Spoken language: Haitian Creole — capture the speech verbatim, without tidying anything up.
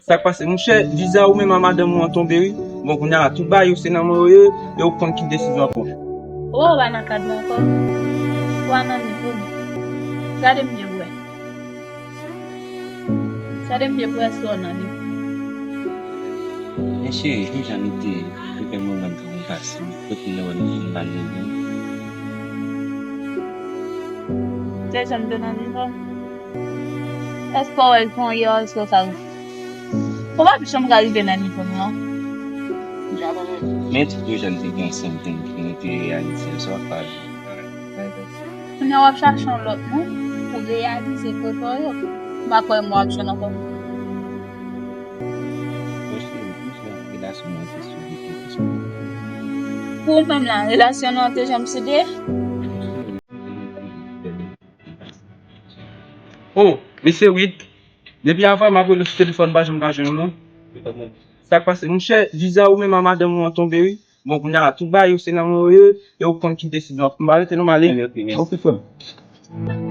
Sa k pase, monchè? Viza ou menm a madanm ou an tonbe, wi. Bon, kounye a la, tout bagay yo se nan men w yo ye, e ou konn ki desizyon w ap pran. Ou wè ou pa nan kad mwen ankò. Ou pa nan nivo m. Gade m byen pou wè. Gade m byen pou wè si w nan nivo. Men cheri, jan jan nou te, te fè moman nou pase, kote nou wè nou fin mal leve. Te janm te nan nivo m. Èske w wè l fon yè, èske w sa? Ou pa janm ka rive nan nivo m, non. Men tout yo jan te gen ansanm, pou nou te reyalize sa w ap pale. Kounye a w ap chache yon lòt moun pou reyalize pwojè w yo. M pa kwè mwen w ap jwenn ankò. Bon, cheri, ki jan relasyon nou te sou de kesyon? Pou ou menm la, relasyon nou an te janm sou de? Oh, mesye Wid, depi avan m ap rele w sou telefòn, m pa janm ka jwenn ou, non. Sa k pase, monchè? Viza ou menm a madanm ou an tonbe, wi. Bon, kounye a la, tout bagay yo se nan men w yo ye, e ou konn ki desizyon. M pa rete non, m ale. Ok, ok, ok. Ok, frè m.